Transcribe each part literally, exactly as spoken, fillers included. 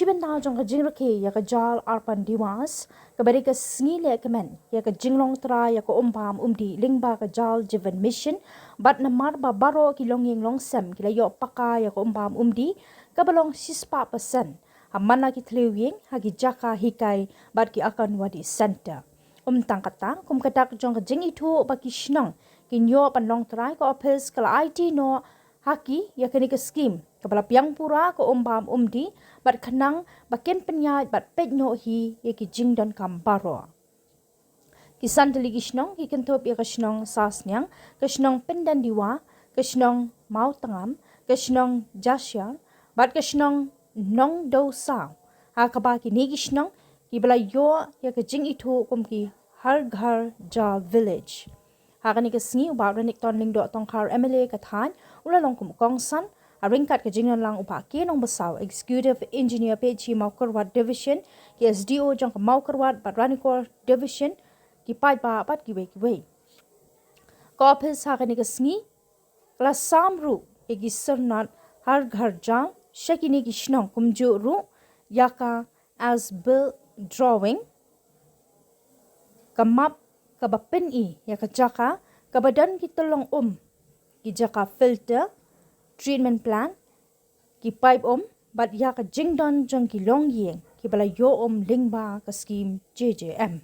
Shi bynta jong ka jingrakhe ïa ka Jal Arpan Diwas, kaba dei ka sngi lehkmen ïa ka jinglong trai ïa ka um bam um dih lyngba ka Jal Jeevan Mission, bad namar ba baroh ki longïing longsem ki la ïoh paka ïa ka um bam um dih, kaba long shispah percent, ha man la ki thliew ïing, ha ki jaka hikai, bad ki Anganwadi Centre. Ym tang kata, kum ka dak jong ka jingithuh ba ki shnong kin ïoh ban long trai, ka ophis ka la aiti noh ha ki ïa kane ka skhim kaba la biang pura ka um bam um dih, bad khnang ba kin pynïaid bad peit noh hi ïa ki jingdonkam baroh. Ki san tylli ki shnong ki kynthup ïa ka shnong Sasniang, ka shnong Pyndendiwa, ka shnong Mawtangam, ka shnong Jashiar, bad ka shnong Nongdowsaw. Ha kaba kine ki shnong kiba la ïoh ïa ka jingithuh kum ki Har Ghar Jal Village. Ha kane ka sngi u Bah Renikton Lyngdoh Tongkhar, M L A ka thaiñ, u la long kum u kongsan, ha ryngkat ka jingïalang u Bah K Nongbasaw, Executive Engineer P H E Mawkyrwat Division, ki S D O jong ka Mawkyrwat bad Ranikor Division, ki paidbah bad kiwei kiwei. Ka ophis ha kane ka sngi ka la sam ruh ïa ki syrnod Har Ghar Jal sha kine ki shnong, kumjuh ruh ïa ka as-built drawing, ka map kaba pyni ïa ka jaka kaba don ki tyllong um, ki jaka filter, treatment plant, ki paip um, bad ïa ka jingdon jong ki longïing kiba la ïoh um lyngba ka skhim J J M.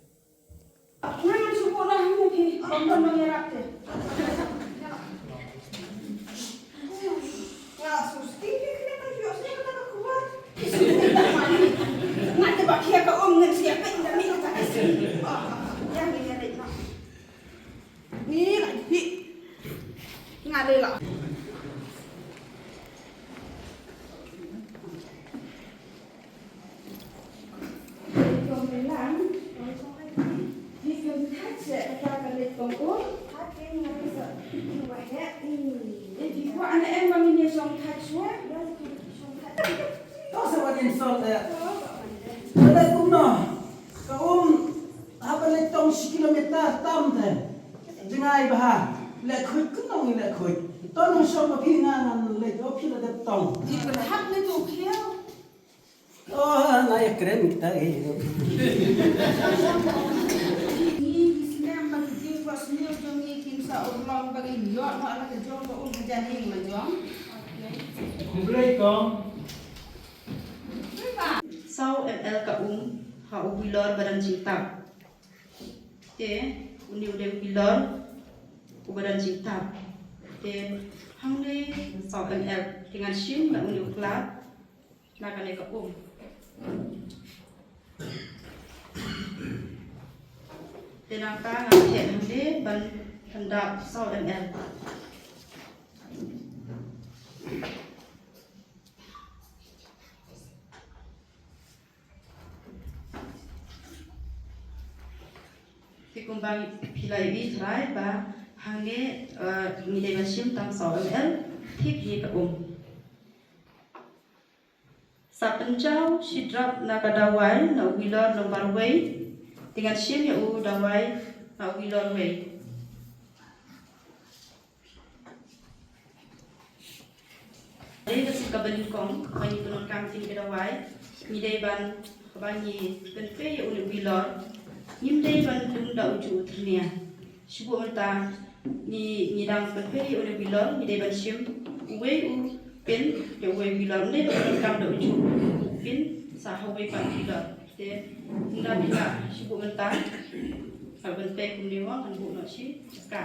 Ka um haba leit tong shi kilometer tam te. Jngai bha. Leh khuid, kynong leh khuid. To nong shong ba phi nga ngan leit, o phi la dep tong. Ji pynhap ne tu khiaw. Oh, na ïa kren kita eh. Ni, ni snem ba ki jingkwah sniew jong ngi kin sa urlong ba ngin ïoh noh la ka jong ka um ha janieng la jong. Khublei kong. Saw M L ka um ha u bilor ba dang jingtap. Te une u dei u bilor uba dang jingtap. Te hangne saw M L te ngan shim na une u khlad na kane ka um. Te nangta ngan theh hangne ban pyndap saw M L. Te kumba phi la ïohi trai ba hangne, eh, ngi dei ban shim tang saw M L thik ïa ka um. Sa pynjaw shi drop na ka dawai na u bilor nombar wei. Te ngan shim ïa u dawai na u bilor wei. Dei ka suk kaba nyngkong ba ngi pyndonkam ïa ka dawai, ngi dei ban, ba ngi pynpei ïa une u bilor, ngim dei ban dung da u juh u thyrnia. Shu buh mynta ngi, ngi dang pynpei ïa une u bilor, ngi dei ban shim uwei u pin ïa uwei u bilor, ngim dei ban pyndonkam da u juh u pin sa ha uwei pat u bilor. Te ynda phi lah shu buh mynta, haba pynpei kumne mo ngan buh noh shi ka.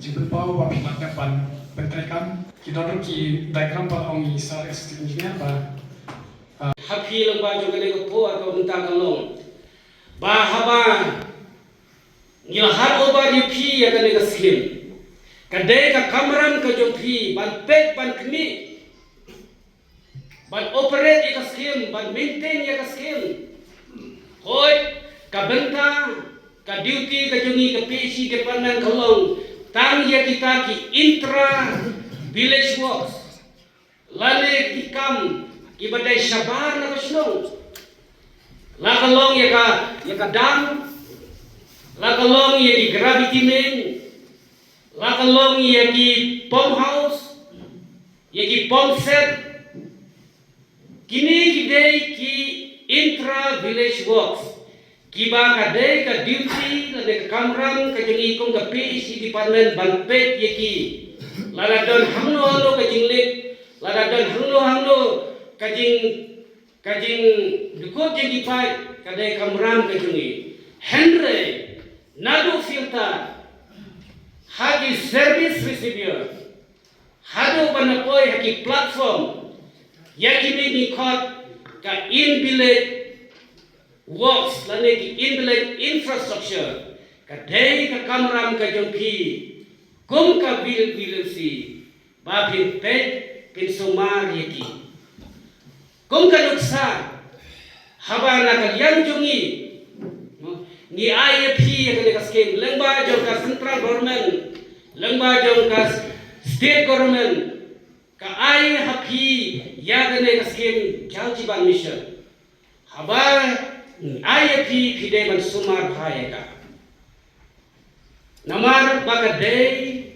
Jingpynpaw ba phi mat ban pyntreikam. Ki don ruh ki diagram ba ong i Sir Assistant Engineer ba, ah, ha phi lang ba jong kane ka por ka mynta ka long ba haba ngi la hand over ïa phi ïa kane ka skhim, ka dei ka kamram ka jong phi ban peit ban khmih, ban operate ïa ka skhim, ban maintain ïa ka skhim. Hooid, ka bynta ka duty ka jong ngi ka P H E department ka long tang ïa kita ki intra village works lane ki kam kiba dei shabar na ka shnong. La ka long ïa ka, ïa ka dam, la ka long ïa ki gravity main, la ka long ïa ki pump house, ïa ki pump set. Kine ki dei ki intra village works kiba ka dei ka duty lane ka kamram ka jong ngi kum ka P H E department ban peit ïa ki. Lada don hangno hangno ka jinglip, lada don hangno hangno ka jing, ka jingdukut jingïapait, ka dei kamram ka jong ngi. Hynrei naduh filter ha ki service receiver haduh ban poi ha ki platform, ïa kine ngi khot ka in village works lane ki in village infrastructure, ka dei ka kamram ka jong phi kum ka V L C ba phin peit, phin sumar ïa ki. Kum ka nuksa, haba na ka liang jong ngi ngi ai ïa phi ïa kane ka skim lyngba jong ka central government, lyngba jong ka state government, ka ai ha phi ïa kane ka skim Jal Jeevan Mission. Haba ngi ai ïa phi, phi dei ban sumar bha ïa ka. Namar ba ka dei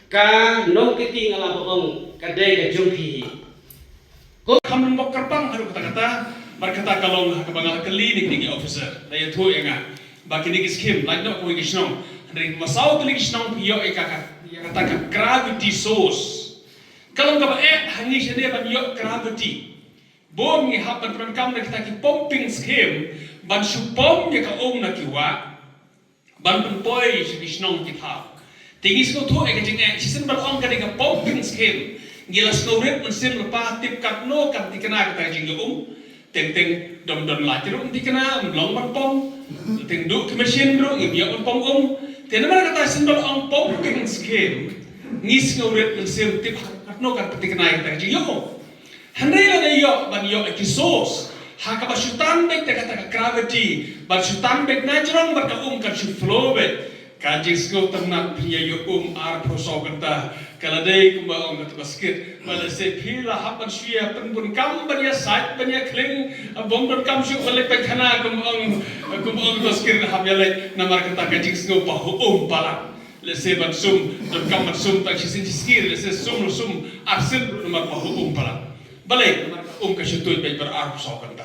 ka nongkiti, nga la ba ong ka dei ka jong phi hi. Ko kham bok kyrpang haduh katta katta, bad kata ka long ha kaba nga la kylli na kine ki officer, la ïathuh ïa nga ba kine ki skim lait noh kawei ka shnong, hynrei ma saw tylli ki shnong phi ïoh ïa ka, ka, ïa kata ka gravity source. Ka long kaba eh ha ngi shane ban ïoh gravity. Bun ngi hap ban pyndonkam da kita ki pumping scheme ban shu pump ïa ka um na ki wah ban pynpoi sha ki shnong ki thaw. Te ngi sngewthuh ïa ka jingeh, shisien ba la ong ka dei ka pumping scheme, ngi la sngewrit mynsiem lypa tip katno kan thikna kata ka jingïoh um. Teng teng dom don lait ruh ym thikna, ym long ban pump. Teng duh ki machine ruh ngim ïoh ban pump um. Te namar kata shisien ba la ong pumping scheme, ngi sngewrit mynsiem tip katno kan thikna kata ka jingïoh um. Hynrei lada ïoh ban ïoh ïa ki source ha kaba shu tan beit da kata ka gravity, ban shu tan beit na jrong bad ka um kan shu flow beit. Ka jingsngew tynnat phin ïa ïoh um arphew saw kynta. Ka la dei kumba ong kata ka skit, ba lehse phi la hap ban shu ïa pynbun kam ban ïa sait ban ïa khlieh, bym don kam shuh ban leit paidkhana, kumba ong, kumba ong kata ka skit, hap ïa leit namar kata ka jingsngew ba hu um palat. Lehse ban sum, donkam ban sum tang shisien shi sngi, lehse sum, sum arsien namar ba hu um palat. Balei? Namar ka um ka shu tuid beit baroh arphew saw kynta.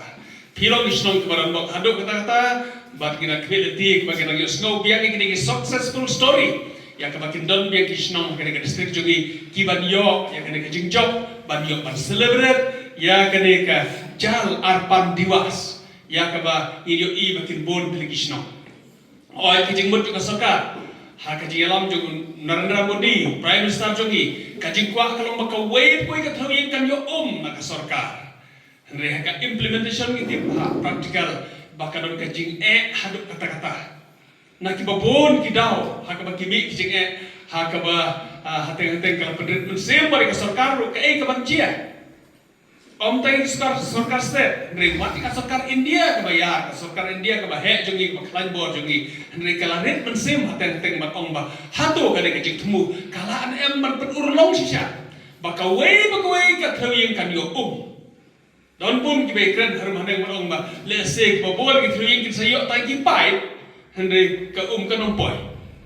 Phi long ki shnong kiba don bok haduh katta katta, bad ngi nang khmih lynti ba ngi nang ïohsngew biang ïa kine ki successful story ïa kaba kin don biang ki shnong ha kane ka district jong ngi kiban ïoh ïa kane ka jingjop ban ïoh ban celebrate ïa kane ka Jal Arpan Diwas ïa kaba ngin ïohi ba kin bun tylli ki shnong. Hooid, ka jingmut jong ka sorkar ha ka jingïalam jong u Narendra Modi, Prime Minister jong ngi, ka jingkwah ka long ba kawei pa kawei ka thaw ïing kan ïoh um na ka sorkar. Hynrei ha ka implementation ngi tip ha practical ba ka don ka jingeh haduh katta katta. Na kiba bun ki daw ha kaba ki mih ki jingeh, ha kaba, ah, hateng hateng ka la pynrit mynsiem bad ka sorkar ruh kaei kaban jia. Ym tang ka sorkar, sorkar state, hynrei wat ka sorkar India kaba ïar, ka sorkar India kaba heh jong ngi, kaba khlaiñ bor jong ngi, hynrei ka la rit mynsiem hateng hateng ban ong ba hato ka dei ka jingthmu, ka la em ban pynurlong shisha ba kawei pa kawei ka thaw ïing kan ïoh um. Don bun kiba ïakren harum haneng ban ong ba lehse kiba bun ki thaw ïing kin sa ïoh tang ki paip, hynrei ka um kan ym poi.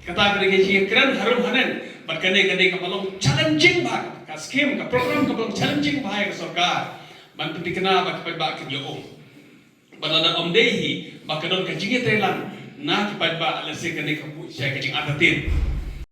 Kata ka dei ka jingkren harum haneng. Bad kane ka dei kaba long challenging bha, ka skim, ka program kaba long challenging bha ïa ka sorkar ban pynthikna ba ki paidbah kin ïoh um. Bad lada ym dei hi ba ka don ka jingïatreilang na ki paidbah, lehse kane ka buh shai ka jingartatien.